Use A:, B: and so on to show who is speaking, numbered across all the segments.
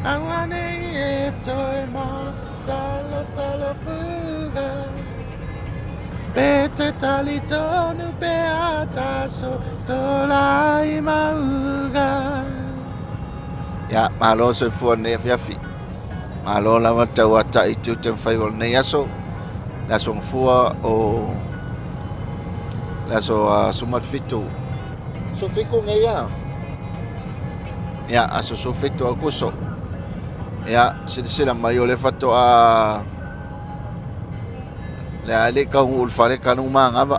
A: Aua nei e toe masalosalo fuga Pe te talitonu pe a taso sola i mauga. Ia, malo soifua lenei afiafi. Malo lava le tauatai i tiute ma faiva o lenei aso. Le aso gafua o le aso 17. 17 nei a? Ia, aso 17 Aokuso. Ia, silasila mai o lea faatoa lea e le i taunuu i le fale tanu manava.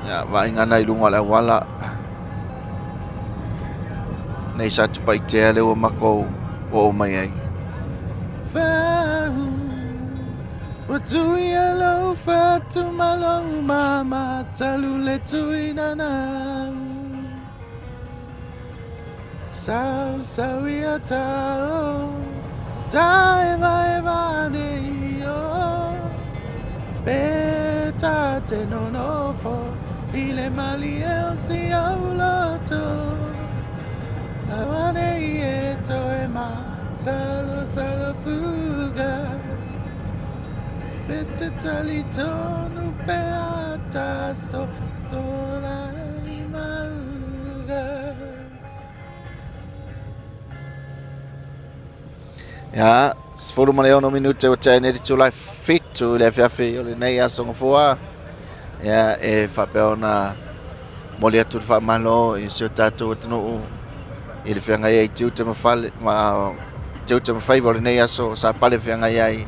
A: Ia, vaaiga na i luga o le auala. Nei Satupaitea lea ua matou oo mai ai. Ua tuia lou fatu ma lou mama talu le tuinana. Sau sau ia tao ta eva eva nei o pe ta te nonofo i le malie o si au loto. Aua nei e toe ma salo salo fuga Pe te talitonu pe a taso sola i mauga. Ia, 16 minute ua tea nei le itula e 7 i le afiafi o lenei aso Gafua. Ia, e faapea ona momoli atu le faamalo i si o tatou atunuu i le feagai ai i tiute ma fale ma tiute ma faiva o lenei aso sa pale feagai ai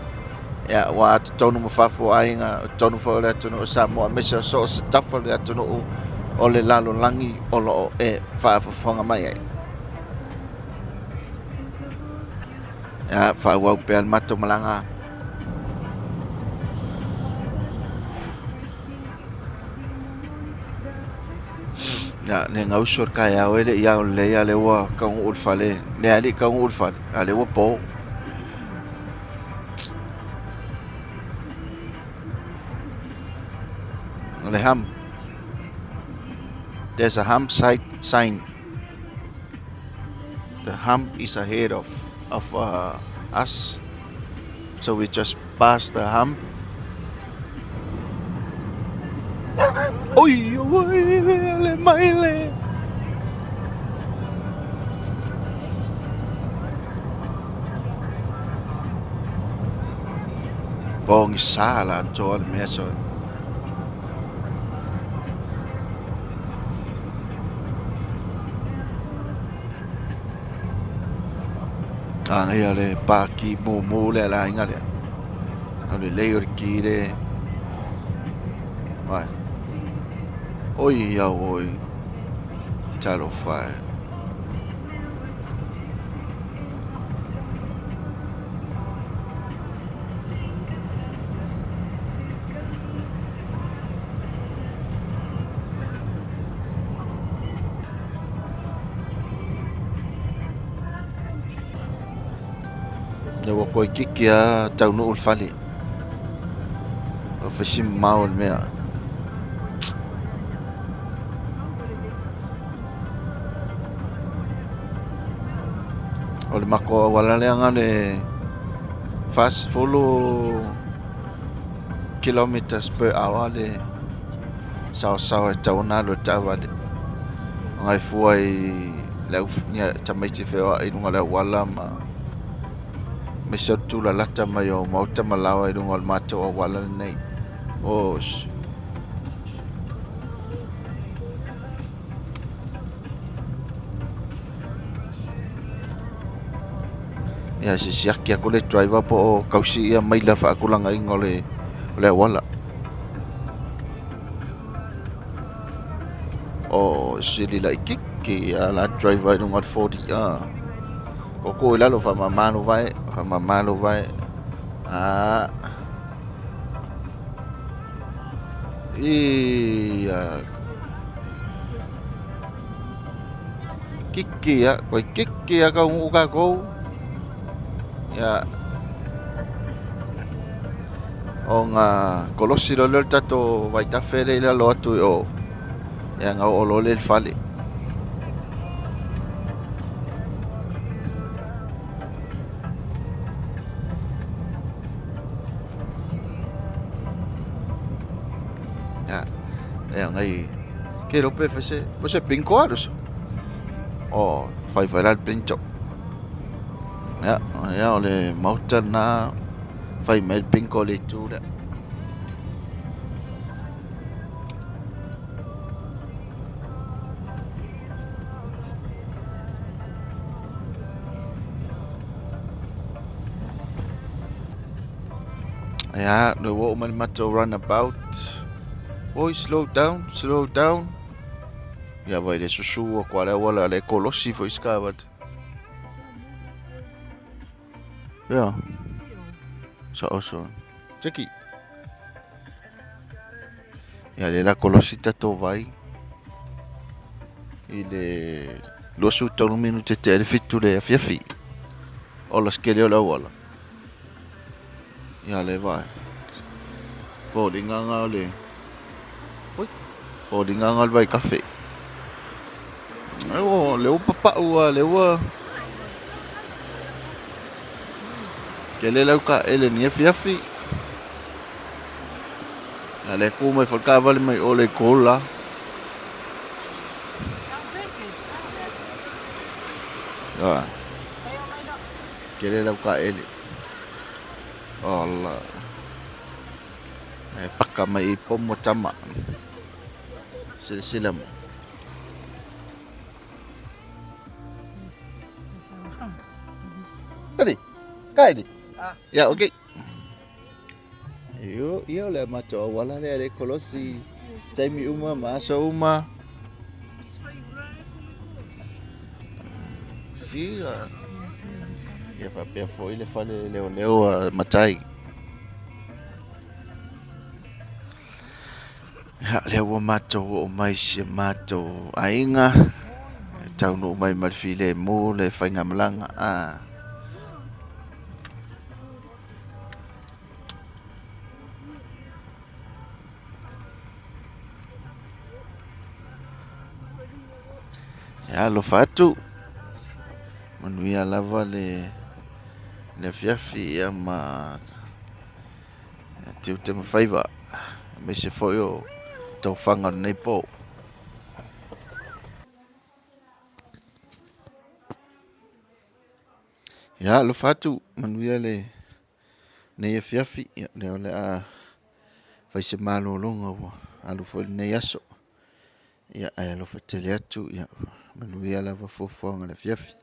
A: ia ua totonu ma fafo o aiga o totonu foi o le atunuu o Samoa aemaise o so o se tafa o le atunuu o le lalolagi o lo o e faafofoga mai ai. Ia, faaauau pea le matou malaga. Ia, le gauso le taeao e le i ao lelei a o lea ua taunuu i le fale. Lea e le i taunuu i le fale, a o lea ua po. O le hump. There's a hump side sign. The hump is ahead of of uh, us. So we just passed the hump. Oi, oi, le mai le. Pogisa la atoa le mea so. Manaia le paki mumu lea a le aiga lea. O le lelei o le ki le. Vai. Oi au oi. Talofa e. Lea ua toe kiki lava taunuu le fale. Ua fai si mamao o le mea. O le matou auala lea na o le 40 kilometres per hour le saosaoa e tatau ona alu ai le taavale. Ona e fua i le au tamaiti feoai i luga o le auala ma aemaise o le tulalata mai o maota ma laoa i luga o le matou auala lenei. Oos. Ia se siaki atu le driver po o tausi ia maila faatulagaina o le o le auala. O sili laitiiti a la driver i luga o le 40 a. O tuu i lalo faamama lou vae, faamama lou vae. A. Ia. Kiki a, koe kiki a taunuu tatou. Ia. Ona kolosi loa lea o le tatou vaitafe lea i lalo atu i o. Ia ona oo loa lea i le fale. feagai. Ke lo pe fai se, po se bingo a lo. Oh, fai fai la le bingo. Ia, ia o le maota lena fai mai le bingo i le itu lea. Ia, le ua oo mai le matou runabout. Oi, slow down, slow down. Ia vai le susu atu a le auala le kolosi foi se taavale. Ia. Sao so. Jackie. Ia le la kolosi tatou vai i le 23 minute tea i le 7 le afiafi. Ola se kele o le auala. Ia le vai. Foliga nga o le Oi. Foliga nga o le vai kafe. O le ua papau a le ua Kele lau taele ni afiafi. A le ku mai foi le taavale mai o le kola. Ah. Kele lau taele. Ola. E paka mai i pomo tama. Silasila mai. Tali. Kaili. Ya, okay. Io, ia o le matou auala lea le kolosi. Taimi uma ma aso uma. Si, ia faapea foi le fale leoleo a matai. Ia, lea ua matou oo mai i si a matou aiga, e taunuu mai ma le filemu le faigamalaga. A. Ia, alofa atu, manuia lava le, le afiafi ia ma tiute ma faiva, aemaise foi o taufaga o lenei po. Ia, alofa atu, manuia lenei afiafi, ia, lea o le a fai se malologa ua alu foi lenei aso. Ia, ae alofa tele atu, ia, manuia lava fuafuaga o le afiafi.